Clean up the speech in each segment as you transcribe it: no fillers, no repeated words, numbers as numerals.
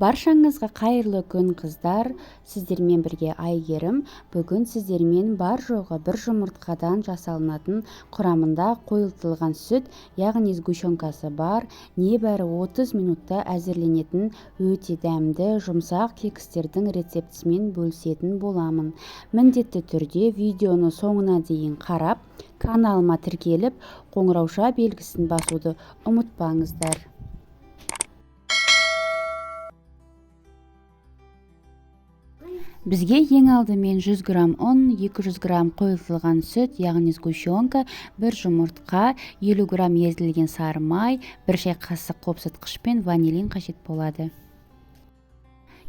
Баршаңызға қайырлы күн, қыздар. Сіздермен бірге Айгерім. Бүгін сіздермен бар жоғы бір жұмыртқадан жасалынатын, құрамында қойылтылған сүт, яғни сгущенкасы бар, небәрі 30 минутта әзірленетін өте дәмді, жұмсақ кекстердің рецептісімен бөлісетін боламын. Міндетті түрде видеоны соңына дейін қарап, каналыма тіркеліп, қоңырауша белгісін басуды ұмытпаңыздар. Бізге ең алдымен 100 грамм ұн, 200 грамм қойылтылған сүт, яғни сгущенка, бір жұмыртқа, 50 грамм езілген сары май, бір шай қасық қопсытқыш пен ванилин қажет болады.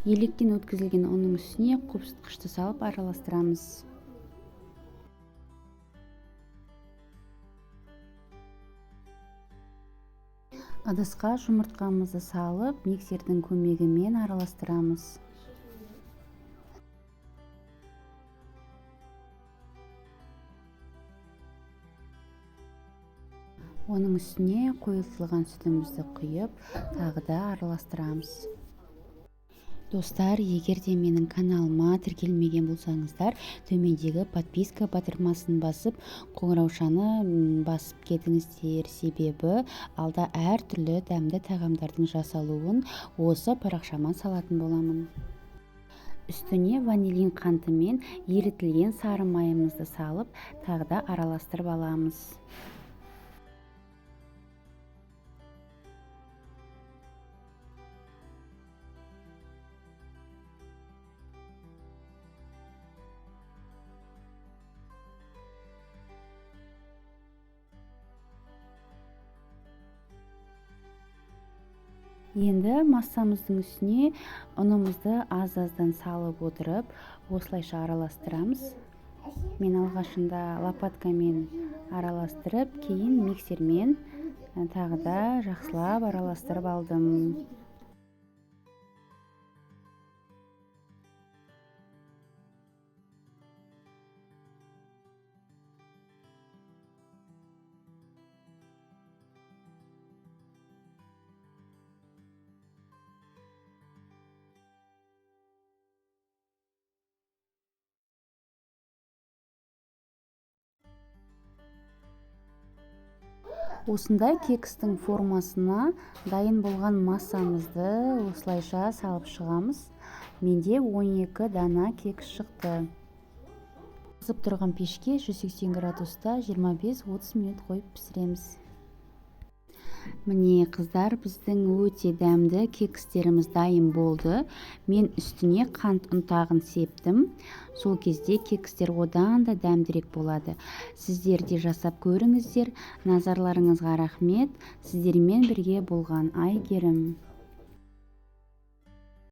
Електен өткізілген ұнның үстіне қопсытқышты салып араластырамыз. Ыдысқа жұмыртқамызды салып, миксердің көмегімен араластырамыз. Оның үстіне қойылтылған сүтімізді құйып, тағы да араластырамыз. Достар, егер де менің каналыма тіркелмеген болсаңыздар, төмендегі подписка батырмасын басып, қоңыраушаны басып кетіңіздер. Себебі алда әртүрлі дәмді тағамдардың жасалуын осы парақшама салатын боламын. Үстіне ванилин қантымен ерітілген сары майымызды салып, тағы да араластырып аламыз. Енді массамыздың үстіне ұнымызды аз-аздан салып отырып, осылайша араластырамыз. Мен алғашында лопаткамен араластырып, кейін миксермен тағы да жақсылап араластырып алдым. Осындай кекстің формасына дайын болған массамызды осылайша салып шығамыз. Менде 12 дана кекс шықты. Қызып тұрған пешке 180 градуста 25-30 минут қойып пісіреміз. Міне, қыздар, біздің өте дәмді кекстеріміз дайын болды. Мен үстіне қант ұнтағын септім. Сол кезде кекстер одан да дәмдірек болады. Сіздер де жасап көріңіздер. Назарларыңызға рахмет. Сіздермен бірге болған Айгерім.